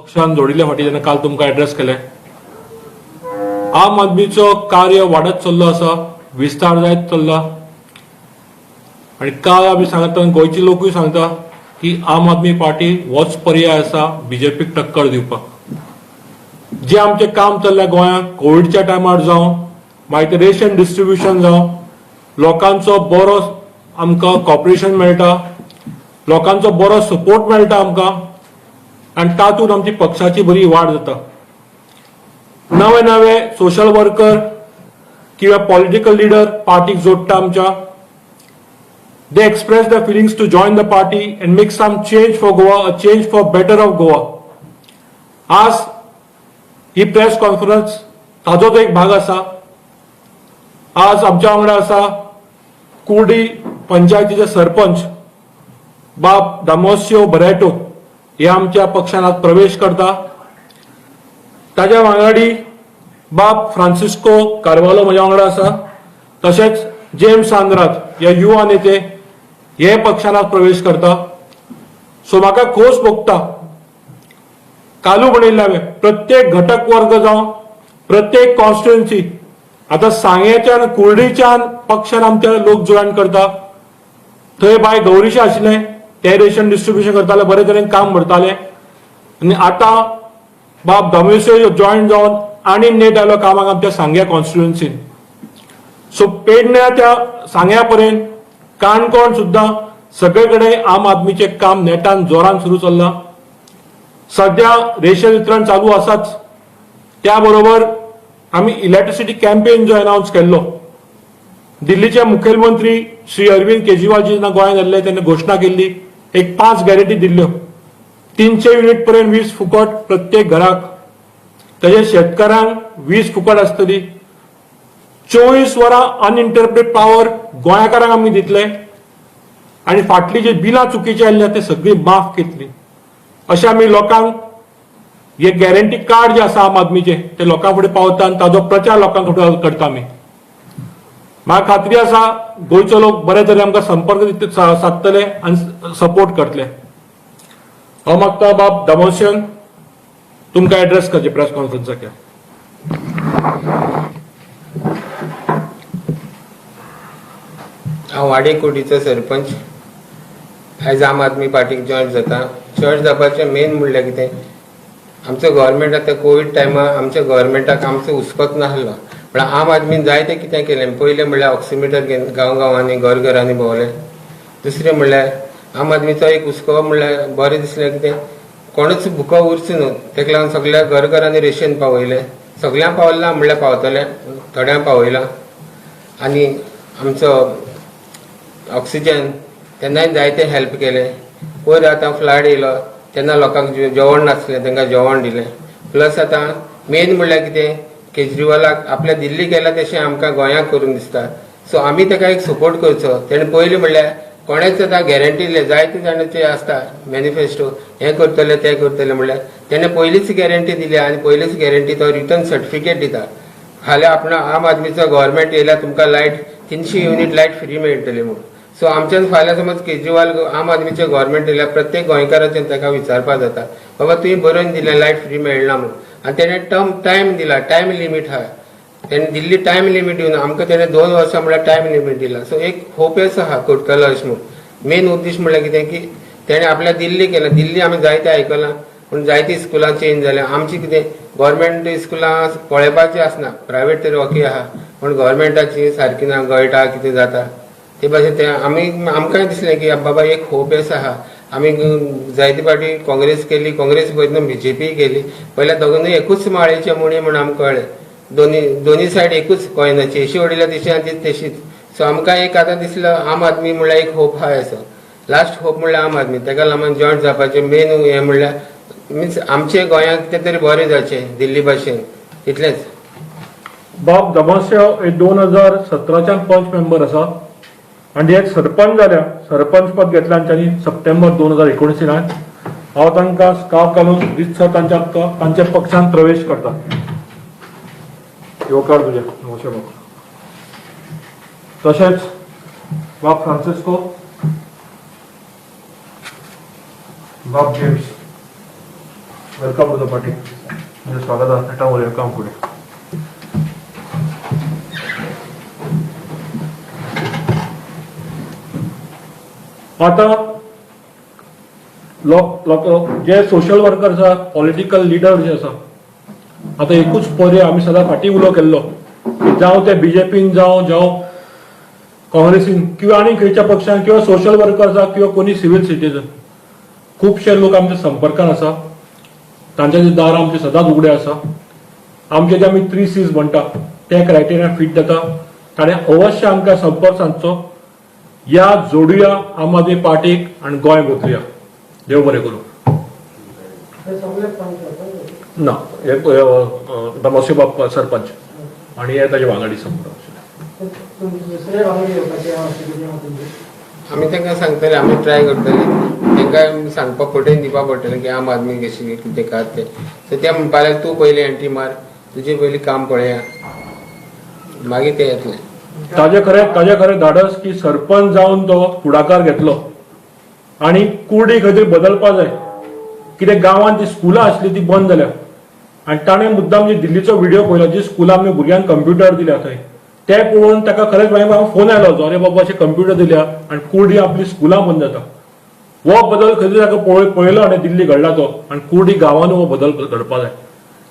पक्षान जोडिल्ले फाटी जेन्ना काल तुमकां एड्रेस केले, आम आदमीचो कार्य वाडत चल्लो आसा, विस्तार जायत चल्ला. आनी काल आमी सांगता, गोंयचे लोकूय सांगता की आम आदमी पार्टी होच पर्याय आसा बीजेपीक टक्कर दिवपाक. जे आमचें काम चल्लें गोंयांत कोविडच्या टायमार जावं, मागीर ते रेशन डिस्ट्रिब्युशन जावं, लोकांचो बरो आमकां कॉपरेशन मेळटा, लोकांचो बरो सपोर्ट मेळटा आमकां आनी तातूंत आमची पक्षाची बरी वाड जाता. नवे नवे सोशल वर्कर किंवा पॉलिटिकल लिडर पार्टीक जोडटा आमच्या. They express the feelings to join the party and make some change for Goa, a change for better of Goa. आज ही प्रेस कॉन्फरन्स ताजोच एक भाग आसा. आज आमच्या वांगडा आसा कुर्डी पंचायतीचे सरपंच बाब दामोसियो बरेटो, हे आमच्या पक्षान आज प्रवेश करता. ताज्या वांगडी बाब फ्रांसिस्को कार्वालो म्हज्या वांगडा आसा, तशेंच जेम्स आंद्राद हे युवा नेते हे पक्षान आज प्रवेश करता. सो म्हाका खोस भोगता. कालू म्हणिल्लें हांवें, प्रत्येक घटक वर्ग जावं, प्रत्येक कॉन्स्टिट्युएन्सी, आतां सांग्याच्यान कुर्डीच्यान पक्षान आमचे लोक जॉयन करता. थंय बाय गौरीशे आशिल्ले, ते रेशन डिस्ट्रिब्युशन करताले, बरे तरेन काम करताले. आनी आतां बाब दामोसियो जॉयन जावन आनी नेट आयलो कामाक आमच्या सांग्या कॉन्स्टिट्युएन्सीन. सो पेडण्या त्या सांग्या पर्यंत, काणकोण सुद्दां सगळे कडेन आम आदमीचें काम नेटान जोरान सुरू चल्लां. सध्या रेशन वितरण चालू आसाच, त्या बरोबर आमी इलेक्ट्रिसिटी कॅम्पेन जो अनावन्स केल्लो, दिल्लीचे मुखेलमंत्री श्री अरविंद केजरीवालजी जेन्ना गोंयांत आयिल्ले तेन्ना घोशणा केल्ली, एक 5 गॅरंटी दिल्ल्यो. 300 युनिट पर्यंत वीज फुकट प्रत्येक घराक, तशेंच शेतकारांक वीज फुकट आसतली, 24 वरां अनइंटरप्टेड पावर गोंयकारांक आमी दितले आनी फाटली जी बिलां चुकीची आयिल्ली ते सगळी माफ केतली. अशें आमी लोकांक हे गॅरंटी कार्ड जे आसा आम आदमीचे ते लोकां फुडें पावता आनी ताजो प्रचार लोकां फुडें करता आमी. म्हाका खात्री आसा गोंयचो लोक बरे तरेन आमकां संपर्क सादतले आनी सपोर्ट करतले. हांव मागता बाब दामोसियन तुमकां एड्रेस करचे प्रेस कॉन्फरन्साक. हांव वाडे कुर्डीचो सरपंच. आयज आम आदमी पार्टीक जॉयन जाता. जॉयन जावपाचें मेन म्हणल्यार कितें, आमचो गव्हर्मेंट आतां कोवीड टायमार आमच्या गव्हर्मेंटाक आमचो हुस्कोच नासलो, पण आम आदमीन जायतें कितें केलें. पयलें म्हणल्यार ऑक्सिमिटर घेवन गांव गांवांनी घर घरांनी भोंवले. दुसरें म्हणल्यार आम आदमीचो एक हुस्को म्हणल्यार बरें दिसलें कितें, कोणूच भुको उरचो न्हू, तेका लागून सगळ्या घर घरांनी रेशन पावयलें. सगळ्यांक पावलें ना म्हणल्यार पावतलें, थोड्यांक पावयलां. आनी आमचो ऑक्सिजन तेन्नाय जायते हेल्प केलें. पयर आतां फ्लड येयलो तेन्ना लोकांक जेवण नासलें, तांकां जेवण दिलें. प्लस आतां मेन म्हणल्यार कितें, केजरीवालाक आपल्या दिल्ली गेला तशें आमकां गोंयांक करून दिसता. सो आमी ताका एक सपोर्ट करचो. तेणें पयलीं म्हणल्यार कोणेच आतां गॅरंटी दिले, जायते जाणांचे आसता मॅनिफेस्टो, हें करतले तें करतले, म्हणल्यार तेणें पयलींच गॅरंटी दिली आनी पयलींच गॅरंटी तो रिटर्न सर्टिफिकेट दिता. फाल्यां आपणा आम आदमीचो गव्हर्मेंट येयल्यार तुमकां लायट 300 युनिट लायट फ्री मेळटली म्हूण. सो आमच्यान फाल्यां समज केजरीवाल आम आदमीचें गव्हर्मेंट येयल्यार प्रत्येक गोंयकाराचें ताका विचारपाक जाता, बाबा तुवें बरोवन दिलें लायट फ्री मेळना म्हूण. आनी तेणें टर्म टायम दिला, टायम लिमीट आहा, तेणें दिल्ली टायम लिमीट दिवन आमकां तेणें 2 वर्सां म्हणल्यार टायम लिमीट दिला. सो एक होप असो आहा करतलो अशें म्हूण. मेन उद्देश म्हणल्यार कितें की तेणें आपल्या दिल्ली केलें. दिल्ली आमी जायते आयकलां, पूण जायतीं स्कुलां चेंज जाल्या. आमची कितें गव्हर्मेंट स्कुलां पळोवपाची आसना, प्रायवेट तरी ओके आहा, पूण गव्हर्मेंटाची सारकी ना, गळटा कितें जाता ते भाशेन ते आमी आमकांय दिसलें की बाबा एक होप असो आहा. आमी जायते फावटी काँग्रेस केली, काँग्रेस पयलीं बीजेपी केली, पयल्या दोगांय एकूच माळेचे मुणी म्हूण आमकां कळ्ळें. दोनी सायड एकूच कॉयनाची, अशी उडयल्या तशी आनी ती तशीच. सो आमकां एक आतां दिसलो आम आदमी म्हणल्यार एक होप आहा असो, लास्ट होप म्हणल्यार आम आदमी. ताका लागून जॉयंट जावपाचें मेन हें म्हणल्यार मिन्स आमचे गोंयांत कितें तरी बरें जावचें दिल्ली भाशेन, तितलेंच. बाब दामोसियो हे 2017च्यान पंच मेंबर आसा आनी एक सरपंच जाल्या, सरपंच पद घेतल्या तांच्यांनी सप्टेंबर 2019. हांव तांकां स्कार्फ घालून रितसर तांच्या तांच्या पक्षान प्रवेश करता. येवकार तुजें दामोसियो बाब. तशेंच बाब फ्रांसिस्को, बाब James. Welcome to the party. तुमचें स्वागत आसा. नेटान उलया काम फुडें. आतां लोक लोक जे सोशल वर्कर आसा, पॉलिटिकल लिडर जे आसा, आतां एकूच पर्याय आमी सदां फाटीं उलो केल्लो की जावं ते बीजेपीन जावं, जावं काँग्रेसीन किंवा आनी खंयच्या पक्षान किंवा सोशल वर्कर आसा किंवा कोणी सिव्हील सिटीजन, खुबशे लोक आमच्या संपर्कान आसा. तांच्या दारां आमचे सदांच उगडे आसा. आमचे जे आमी 3 C's म्हणटा ते क्रायटेरिया फिट जाता ताणें अवश्य आमकां संपर्क सादचो. या जोडुया आम आदमी पार्टीक आनी गोंय बदलुया. देव बरें करूं. ना, हे दामोसी बाब सरपंच आनी हे ताजे वांगडी संपर्क. दुसरे वांगडी येवपाचे आहा अशें कितें आहा तुमचें? आमी तांकां सांगतले, आमी ट्राय करतले तांकां सांगपाक, फटोवन दिवपा पडटलें की आम आदमी कशी कितें काय तें. सो ते म्हणपा लागले तूं पयलीं एंट्री मार, तुजे पयलीं काम पळया, मागीर ते येतले. ताजे खरें धाडस की सरपंच जावन तो फुडाकार घेतलो आनी कुर्डी खंय तरी बदलपा जाय. कित्याक गांवांत जी स्कुलां आसली ती बंद जाल्या आनी ताणें मुद्दाम जी दिल्लीचो व्हिडिओ पळयलो, जी स्कुलां आमी भुरग्यांक कंप्युटर दिल्या थंय, ते पळोवन ताका खरेंच मागीर म्हाका फोन आयलो, अरे बाबा अशें कंप्युटर दिल्या आनी कुर्डी आपली स्कुलां बंद जाता. हो बदल खंय तरी ताका पळयलो आनी दिल्ली घडला तो आनी कुर्डी गांवांनी हो बदल घडपा जाय.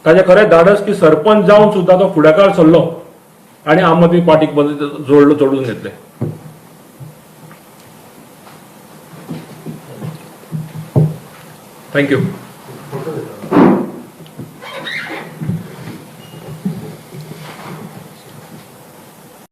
ताजें खरें धाडस की सरपंच जावन सुद्दां तो फुडाकार सरलो आनी आम आदमी पार्टीक जोडलो, जोडून घेतले. Thank you.